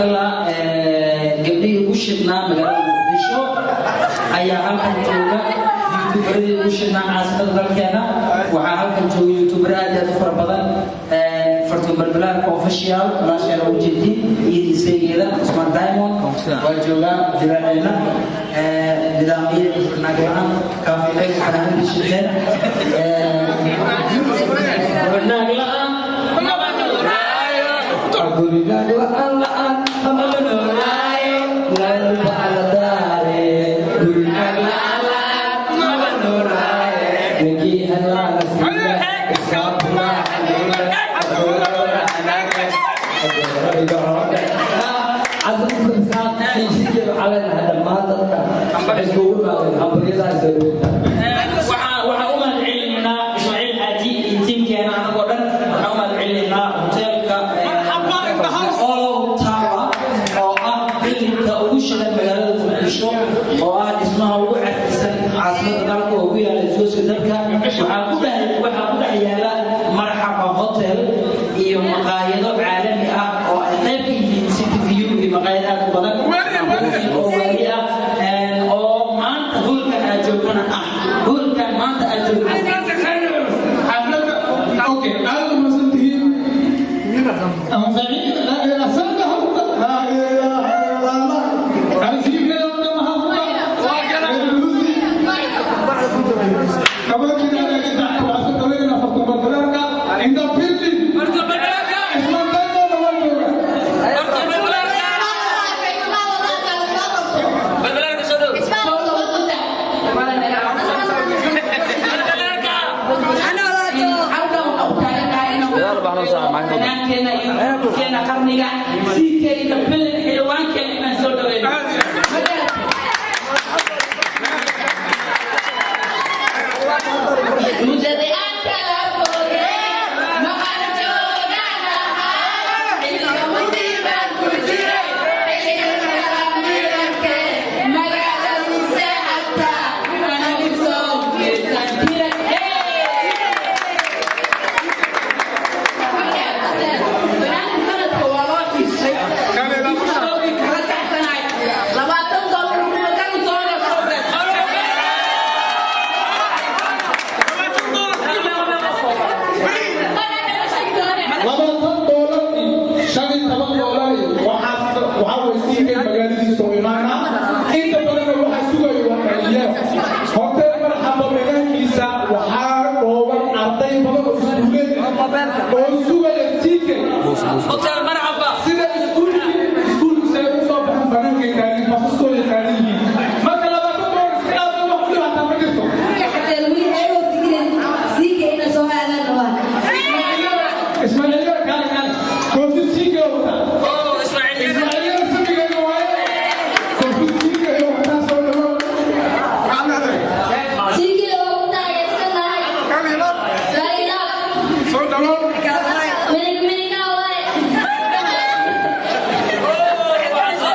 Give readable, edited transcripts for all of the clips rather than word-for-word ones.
Cabdallah, gabdhihii ugu shidnaa magaalada Muqdisho ayaa halkan jooga, youtuberadii ugu shidnaa caasimada dalkeena. Waxaa halkan jooga youtuber aad aad u fara badan, Fartuun Balbalaarka Official, walaasheena u jeedin iyo isaygeeda Cusmaan Diamond waa joogaa, dibaaceena nidaamyo naagla-aan kaafileeg fanaanadii shideen naagla-aan gurigaag la'aan la'aan ama la noolaayo lalbaaladaare gurigaag la'aan la'aan maba noolaayo ninkii halaala siiya Dhammaan dadka waxay iskugu imaadeen hambalyadaas. Waxaan u mahad celinaynaa Ismaaciil Xaaji iyo tiimkeena. Anagoo dhan waxaan u mahad celinaynaa hoteelka Olow Tower, oo ah buildingka ugu shidan magaalada Muqdisho, oo ah dhismaha ugu casrisan caasimada dalka, oo ku yaala isgoyska dalka. Waxaa ku dhex yaala Marxaba Hotel iyo maqaayado caalami ah oo ay qayb ka yihiin City View iyo maqaayad aad u badan oo waali ah, oo maanta hoolkan aad joogtana ah, hoolkan maanta aad joogto. Xafladda, okay, aad u mahadsantihiin. Laa ilaaha illa Allah. Alsiigeeda mahadsan. Gabadhiina waxaa soo dhaweynayna Fartuun Balbalaarka in the building. Ismaan Diamond waa jooga. Fanaankeena iyo keena qarniga siikeena bilin xildhibaankeena inaan soo dhaweyno. Muddadii aan kala fogeen, maqal joogaan ahaa, xilliga mugdi baan ku jiray, xilliga kala miranke, magaaladu seexata, anigu soo fiirsan jiray. Fanaanka sanadka waa loo xiisay. Showgii kala kacsanay. $20 laguma gadi doono. $20 iyo $15 iyo waxaas waxaa way siikay magaaladiisa oo imaanaa. Inta badanna waxaa sugayo waa dhalinyaro. Hotel Marxaba meelaankiisa waxaa dhooban arday badan oo iskuuleed oo sugaya siikay sida iskuulkii iskuulkiisa ay u soo baxan banaankay taagan, basaskooda taagan yihiin. Marka $20 iska dhaafay, wax u dhibaataa ma jirto. Ismaaciil, kaale kaale, koofid siikay wataa. Ismaaciil samigeena waaye, koofid siikay wataa. Soo dhawow, maxaad leedahay? Soo dhawow.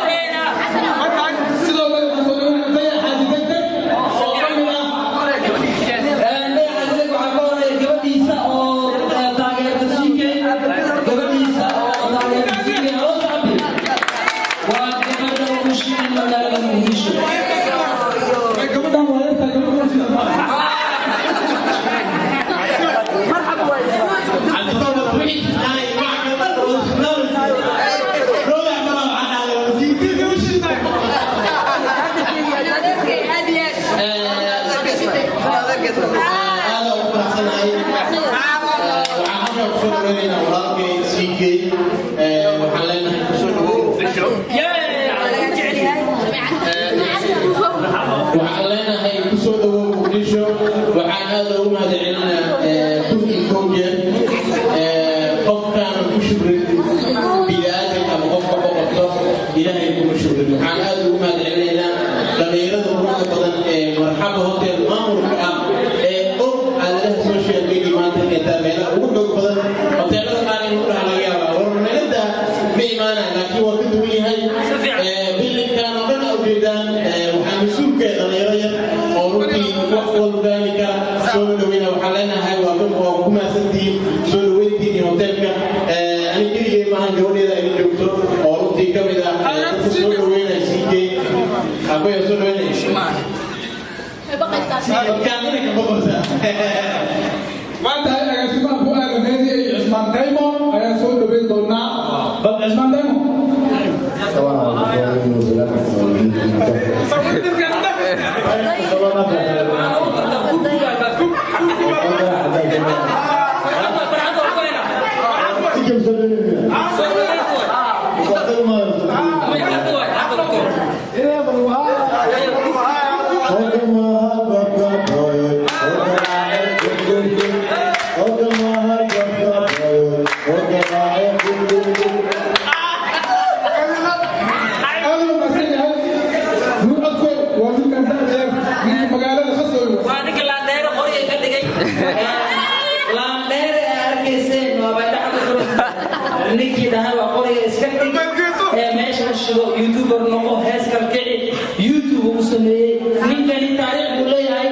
Markaan sidoo kale waxaan soo dhaweynaa Dayax Xaaji Degdeg oo ka mid ah. Dayax Xaaji Degdeg waxaa ka horeeya gabadhiisa oo taageerta CK, gabadhiisa oo taageerta CK. Loo sacbi, waa gabadha ugu shidan magaalada Muqdisho. Gabadhan waa yartaa, gabadha ugu shidan maaha. Aad ugu faraxsanahay. Waxaan halkan kusoo dhaweynaynaa walaalkay CK. Waxaan leenahay kusoo dhawow Muqdisho. Waxaan leenahay kusoo dhawow Muqdisho. Waxaan aad ugu mahadcelinaa 1001 jeer. Qofkaan ku shukrin bini'aadamka ama qofka boqorto Ilaahay kuma shukrin. Waxaan aad ugu mahadcelinaynaa dhalinyarada quruxda badan ee Marxaba Hotel maamulka ah ee og aaladaha social media maanta inay tahay meelaha ugu xoog badan. Hoteelada qaar in lagu dhaha laga yaabaa war meelada ma imaanaya, laakiin waa ka duwan yahay buildingkan oo dhan aa ujeedaan. Waxaa mas-uulka dhalinyaro yar oo runtii wax walba fahmi kara. Soo dhaweyna waxaan leenahay waa ku mahadsantihiin soo dhaweyntiin hoteelka. Ani keligay maahan, gabadheeda ay joogto oo runtii ka mid ah. Dadka soo dhaweynaya CK abaya soo dhaweynaya dadkaan inay ka boqortaa. Maanta agaasimaha Bu'aala Media iyo Cismaan Diamond ayaan soo dhaweyn doonaa. Bal Cismaan Diamond. Aad u mahadsan yahay Nuur Codko, waa ninkan da'da ninka magaalada khasooyo. Waa ninka laandheere qoriga ka dhigay. Laandheere ee arkayseen waa baydhaxda furan. Ninkii dhahay waa qoriga iska dhig ee meesha shido, youtuber noqo, hees kalkici, YouTube uu sameeyey. Ninkani taariikh buu leeyahay.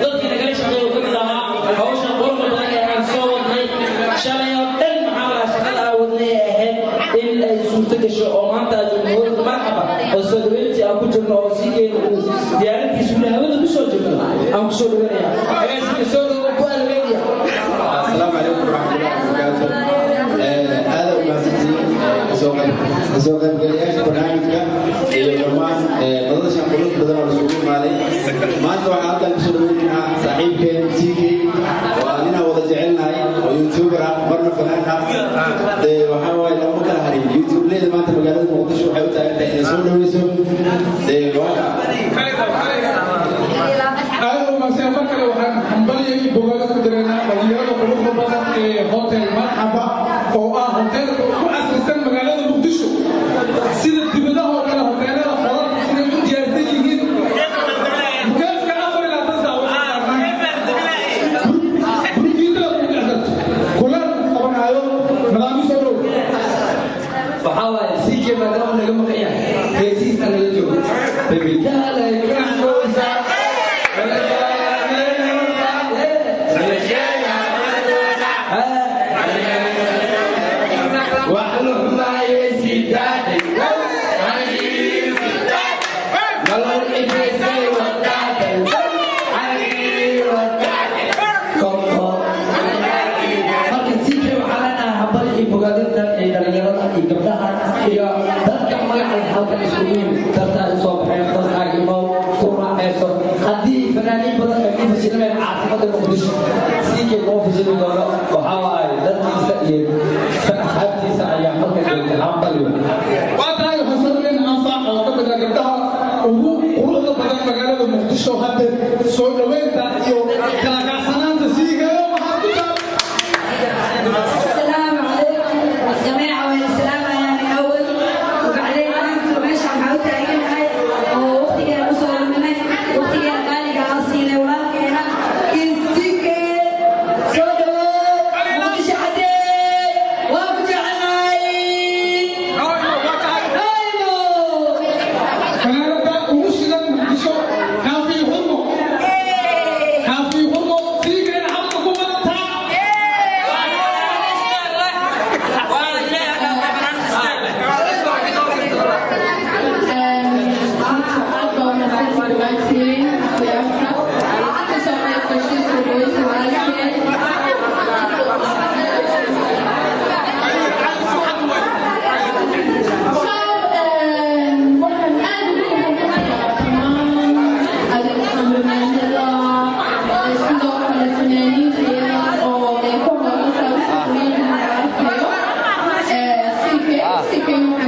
Dadkii nagala shaqeeya uu ka mid ahaa hawsha quruxda badan ee aan soo wadnay shalay oo dhan. Maxaa la shaqada aan wadnay ee ahayd in ay suurto gasho oo maanta jumhuuriyadda Marxaba oo soo dhaweyntii aan ku jirno oo sii keena uu diyaaradiisu ula hawada ku soo jirno aan ku soo dhaweynaya. Agaasima, soo dhawo Bu'aala Media. Asalaamu calaykum waraxmatullahi wabarakaatu. Aada u mahadsantihiin kasoo qaybgalayaasha barnaamijka iyo dhammaan madashan qurux badan oo isugu imaaday maanta. Waxaan halkan kusoo dhaweynaynaa saaxiibkeen CK, waa ninaan wada jecelnahay oo youtuber ah, marna fanaan ah. Dee waxaa waaye lama kala harin youtube leyda. Maanta magaalada Muqdisho waxay u taagan tahay inay soo dhaweyso. Dee waa Aad u mahadsan. Mar kale waxaan hambalyo iyo bogaado ku direynaa dhalinyarada quruxda badan ee Hotel Marxaba, oo ah hoteelka ugu casrisan magaalada Muqdisho, sida dibadaha oo kale hoteelada qolalka siday u diyaarsan yihiin, mukeefka 24 saac waxaa burkiitada ku dhici karto kuleel ku qabanaayo nidaamyo. Soo dhow. Waxaa waaye CK maadaama naga maqan yahay, heesihiisa nala joogo. Baby kaalay kaxoosa. Wax luxmaaye sidaadhay, nolol ifaysay wadaadhay. Marka CK waxaa leenahay habal iyo bogaadinta iyo dhalinyarada iyo gabdhaha iyo dadka magaca halkan isugu yimid dartaa u soo baxeen. Dalkaaga imow, ku raaxayso. Haddii fanaaniin badan ay ku fashilmeen caasimada Muqdisho, CK kuma fashilmi doono. Waxaa waaye dadkiisa iyo asxaabtiisa ayaa halkan joogta. Hambaliyo. Waa tahay, waxaan soo dhaweyn Anfac oo ka mid ah gabdhaha ugu quruxda badan magaalada Muqdisho. Hadda soo dhaweynta iyo kala kacsanaanta siigayo waxaa ku taal. السلام عليكم جميعا، والسلام يعني أول وبعدين أنتم ماشي عم حاولت أجيبها ووقتي أنا وصل مني وقتي أنا غالي عاصينا ولكن كنسيك صدق مش عدي وأبو جعلي. أيوه. Fanaanada ugu shidan Muqdisho, Kaafi Humo, Kaafi Humo, siigayna xabka ku wadataa. Sidoo kale.